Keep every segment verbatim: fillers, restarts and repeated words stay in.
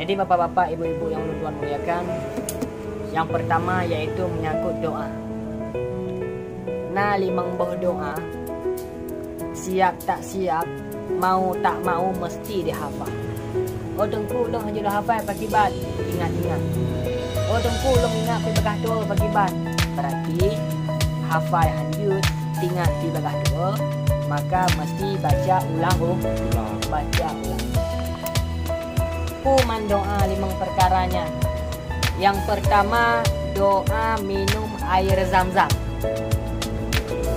Jadi, bapak-bapak, ibu-ibu yang ulôn tuan muliakan, yang pertama yaitu menyangkut doa. Na limong boh doa, siap tak siap, mau tak mau mesti dihafal. Oh, Teungku, lôn hana lôn hafai, pakiban? Ingat-ingat. Oh, Teungku, lôn ingat pih bagaih tuwoe, pakiban? Berarti hafai hanjeuet, ingat pih bagaih tuwoe, maka mesti baca ulang, oh, ulang. Baca ulang. Peue man doa limong peukara nyan? Nyang peurtama, doa minum air zam-zam.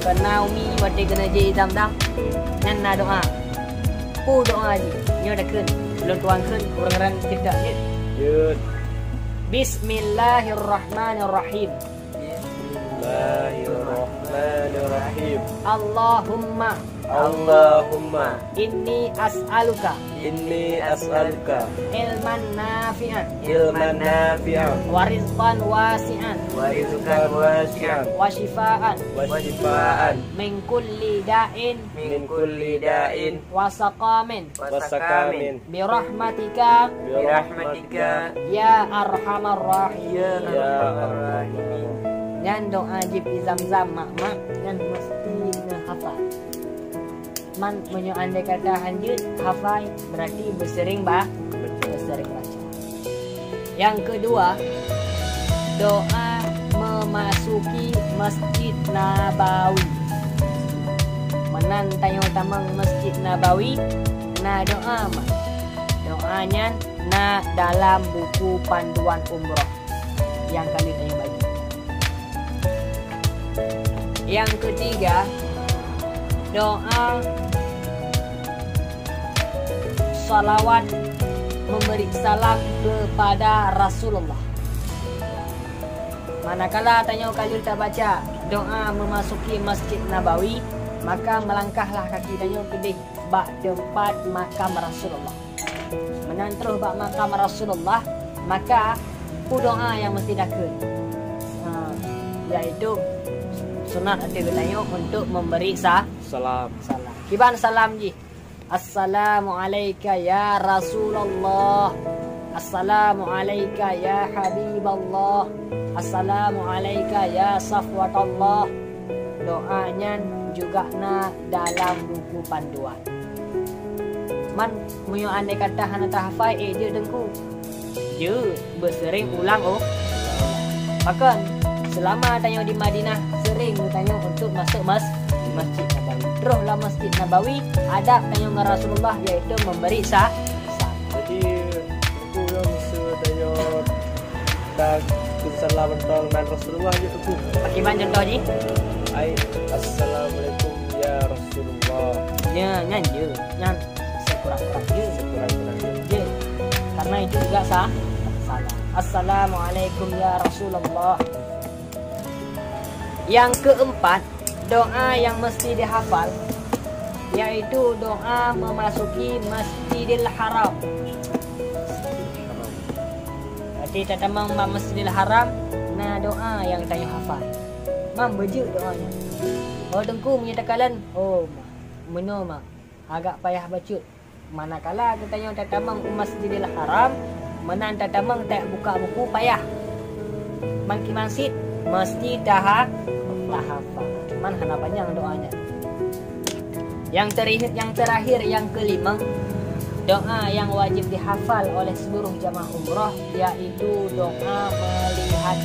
Keu na umi watée keuneuk jih zam-zam, nyan na doa. Peue doa jih? Nyoe takheun, lôn tuangkeun ureuëng-ureuëng ceudak jih. Jeuet. Bismillahirrahmanirrahim. Bismillahirrahmanirrahim. Allahumma. Allahumma. Inni as'aluka. Inni as'aluka. Ilman nafi'an. Ilman nafi'an. Wa rizqan wasi'an. Wa rizqan wasi'an. Wa syifaan. Wa syifaan. Min kulli da'in. Min kulli da'in. Wa saqamin. Wa saqamin. Birahmatika. Birahmatika. Ya arhamar rahimin. Ya arhamar rahimin. Nyan doa jih pi zam-zam, mak-mak, nyan mesti neuhafal. Man meunyoe andai kata hanjeuet hafai, berarti beuseuring ba-, beuseuring baca. Nyang keudua, doa memasuki Masjid Nabawi. Meunan tanyoe tamong Masjid Nabawi, na doa mak. Doa nyan na dalam buku panduan umroh nyang ka lheueh tanyoe baca. Nyang keutiga, doa salawat, memberi salam kepada Rasulullah. Manakala tanyoe ka lheueh tabaca doa memasuki Masjid Nabawi, maka melangkahlah kaki tanyoe keudeh bak teumpat makam Rasulullah. Meunan troh bak makam Rasulullah, maka peue doa nyang meusti takheun? Ha, yaitu sunat ateueh geutanyoe untuk memberi sa-, salam. Salam. Kiban salam jih. Assalamu'alaika ya Rasulullah. Assalamu'alaika ya Habiballah. Assalamu'alaika ya Safwatallah. Doa nyan juga na dalam buku panduan. Man, meunyoe andai kata hana tahafai, eh, jeuet Teungku. Jeuet, beuseuring ulang, oh. Pakon, seulama tanyoe di Madinah, seuring tanyoe untuk masuk mas-, Masjid Nabawi. Troh lam Masjid Nabawi, adab tanyoe ngon Rasulullah, yaitu memberi sa-, sa-. Jadi, Teungku, nyang meuseuti tanyoe dan salam mantong nan Rasulullah jih, Teungku. Pakiban contoh jih? Ai, "Assalamualaikum ya Rasulullah." Ya, nyan jeuet. Nyan sekurang-kurang jeuet. Sekurang-kurang jeuet. Jeuet. Karena itu juga sa-, salah. "Assalamualaikum ya Rasulullah." Yang keempat, doa yang mesti dihafal, yaitu doa memasuki Masjidil Haram. Berarti tatamong bak Masjidil Haram, na doa nyang tanyoe hafal. Mam, beujeuet doa nyan. Oh, Teungku, meunyoe takalon, oh, ma-, meunoe, ma, agak payah bacut. Manakala geutanyoe tatamong u Masjidil Haram, meunan tatamong tajak buka buku payah. Mangki-mangsit meusti taha-, tahafal. Man hana panyang doa nyan. Yang terakhir, yang terakhir, yang kelima, doa yang wajib dihafal oleh seluruh jamaah umroh, yaitu doa melihat